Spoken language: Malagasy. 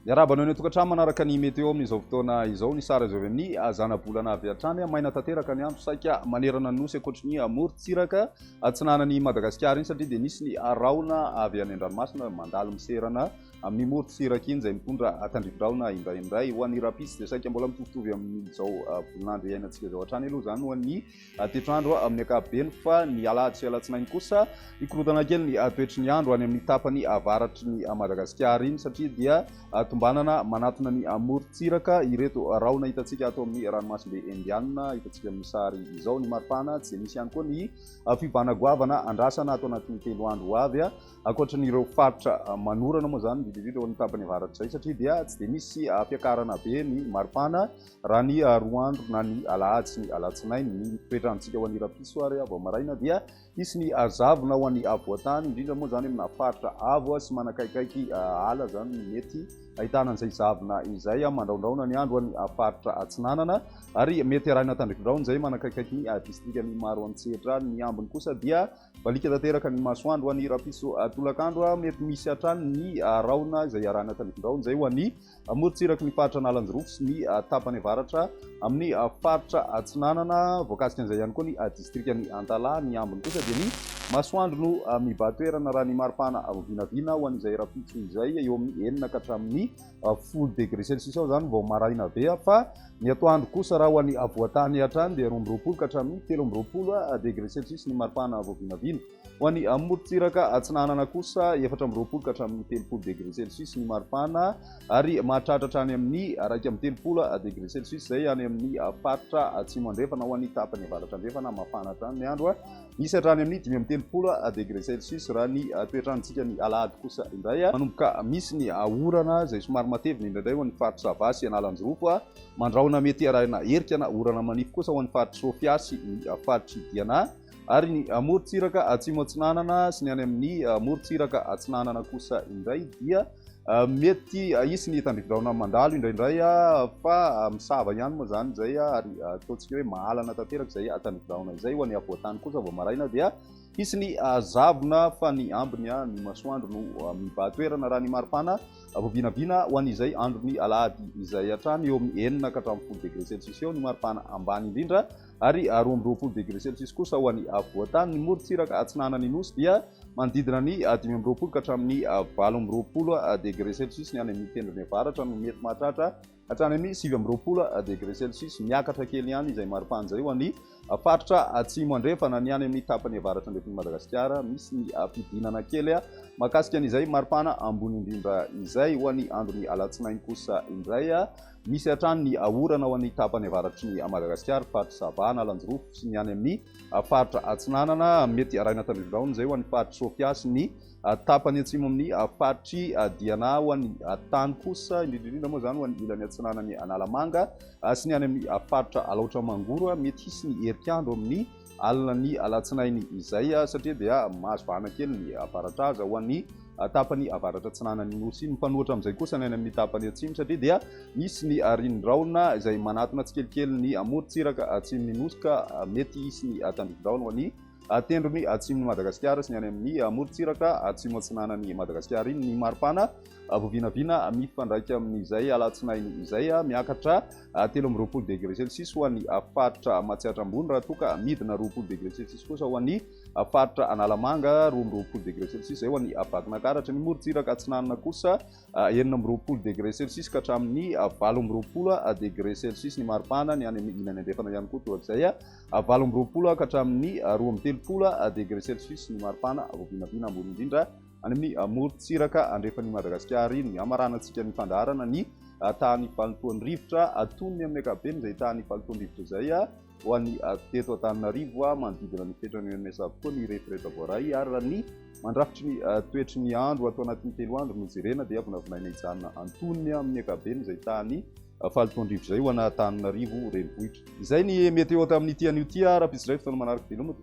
Miarahaba anao any an-tokantrano manaraka ny météo amin'izao fotoana izao. Ny sary azo avy amin'ny zanabolana avy hatrany. Maina tanteraka ny andro saika manerana ny nosy ankoatry ny morontsiraka atsinanan'i Madagasikara iny satria dia nisy ny rahona avy any an-dranomasina mandalo miserana amin'ny morontsiraka iny izay mitondra tandrifin-drahona indraindray. Ho an'ny rahampitso dia saika mbola mitovitovy amin'izao volon'andro iainantsika izao hatrany aloha izany ho an'ny toetr'andro amin'ny ankapobeny fa ny alahady sy alatsinainy kosa hikorontana kely ny toetry ny andro any amin'ny tapany avaratry ny Madagasikara iny satria dia tombanana manatona ny morontsiraka ireto rahona hitantsika ato amin'ny ranomasimbe Indianina hitantsika amin'ny sary izao. Ny maripana tsy dia misy ihany koa ny fiovana goavana andrasana ato anatin'ny 3 andro ho avy ankoatra ireo faritra manorana moa izany indrindra indrindra eo amin'ny tapany avaratra izay satria dia tsy dia misy fiakarana be ny maripana Raha ny 2 andro na ny alahady sy ny alatsinainy ny toetrantsika ho an'ny rahampitso ary vao maraina dia hisy ny zavona ho an'ny afovoan-tany, indrindra moa izany amina faritra avo sy manakaikaiky ala izany no mety ahitana an'izay zavona izay. Mandraondraona ny andro ho an'ny faritra atsinanana ary mety arahina tandrifindraona izay manakaikaiky ny distrikan'i Maroantsetra. Ny ambiny kosa dia baliaka tanteraka ny masoandro ho an'ny rahampitso tolakandro. Mety misy hatrany ny rahona izay arahina tandrifindraona izay ho an'ny Amorontsiraky ny faritra Analanjirofo sy ny tapany avaratra amin'ny faritra Atsinanana. Voakasika an'izay ihany koa ny distrikan'i Antalaha. Ny ambiny kosa dia ny masoandro no mibahan-toerana raha ny maripana vinavina ho an'izay rahampitso izay eo amin'ny 6 ka hatramin'ny 10 degré celsius ao izany vao maraina be fa ny atoandro kosa raha ho an'ny afovoan-tany hatrany dia 22 ka hatramin'ny 23 degré celsius ny maripana vao vinavina. Ho an'ny morontsiraka atsinanana kosa, 24 ka hatramin'ny 30 degré celsius ny maripana ary mahatratra hatrany amin'ny 31 degré celsius izay any amin'ny faritra atsimo andrefana. Ho an'ny tapany avaratra andrefana, mafana hatrany ny andro, misy hatrany amin'ny 35 degré celsius. Raha ny toetr'androntsika ny alahady kosa indray, manomboka misy ny orana izay somary matevina indraindray ho an'ny faritra Sava sy Analanjirofo, mandrahona mety arahina erika na orana manify kosa ho an'ny faritr'i Sofia sy ny faritr'i Diana. Ary ny morontsiraka atsimo atsinanana sy ny any amin'ny morontsiraka atsinanana kosa indray dia mety hisy ny tandrifindrahona mandalo indraindray fa misava ihany moa izany izay ary ataontsika hoe mahalana tanteraka izay tandrifindrahona izay. Ho an'ny afovoan-tany kosa vao maraina dia hisy ny zavona fa ny ambiny ny masoandro no mibahan-toerana raha ny maripana vao vinavina ho an'izay andron'ny alahady izay hatrany eo amin'ny 6 ka hatramin'ny 10 degré celsius eo ny maripana ambany indrindra. ary 22 degré celsius kosa ho an'ny afovoan-tany. Ny morontsiraka atsinanan'ny Nosy dia manodidina ny 25 ka hatramin'ny 28 degré celsius, ny any amin'ny tendrony avaratra no mety mahatratra hatrany amin'ny 29 degré celsius. Miakatra kely ihany izay maripana izay ho an'ny faritra atsimo andrefana, ny any amin'ny tapany avaratra andrefan'i Madagasikara misy ny fidinana kely mahakasika an'izay maripana ambony indrindra izay. Ho an'ny andron'ny alatsinainy kosa indray Misy hatrany ny orana ho an'ny tapany avaratry ny Madagasikara, faritr'i Sava, Analanjirofo sy ny any amin'ny faritra atsinanana. Mety arahina tandrifindrahona izay ho an'ny faritr'i Sofia sy ny tapany atsimo amin'ny faritr'i Diana. Ho an'ny tany kosa, indrindra indrindra moa izany ho an'ny ilany atsinanan'i Analamanga sy ny any amin'ny faritra Alaotra Mangoro, mety hisy ny herikandro amin'ny alina ny alatsinainy izay satria dia mahazo vahana kely ny avaratra aza ho an'ny tapany avaratra atsinanan'ny nosy iny. Mifanohitra amin'izay kosa ny any amin'ny tapany atsimo satria dia misy ny rinindrahona izay manatona tsikelikely ny amorontsiraka atsimon'ny nosy ka mety hisy ny tandrifindrahona ho an'ny tendrony atsimon'i Madagasikara sy ny any amin'ny amorontsiraka atsimo atsinanan'i Madagasikara iny. Ny maripana vao vinavina mifandraika amin'izay alatsinainy izay miakatra 23 degré celsius ho an'ny faritra Matsiatra Ambony raha toa ka midina 20 degré celsius kosa ho an'ny faritra Analamanga, 22 degré celsius izay ho an'ny Vakinankaratra. Ny morontsiraka atsinanana kosa 26 degré celsius ka hatramin'ny 28 degré celsius ny maripana, ny any amin'ny ilany andrefana ihany koa torak'izay 28 ka hatramin'ny 32 degré celsius ny maripana vao vinavina ambony indrindra any amin'ny morontsiraka andrefan'i Madagasikara iny. Hamaranantsika ny fandaharana ny tahan'ny fahalotoan'ny rivotra atonony amin'ny ankapobeny izay tahan'ny fahalotoan'ny rivotra izay ho an'ny teto Antananarivo manodidina ny fetran'ny OMS avokoa ny rehetra voaray ary raha ny mandrafitry ny toetry ny andro ato anatin'ny 3 andro no jerena dia vinavinaina hijanona antonony amin'ny ankapobeny izay tahan'ny fahalotoan'ny rivotra izay ho an'Antananarivo renivohitra. Izay ny météo tamin'ity anio ity rahampitso indray fotoana manaraka veloma.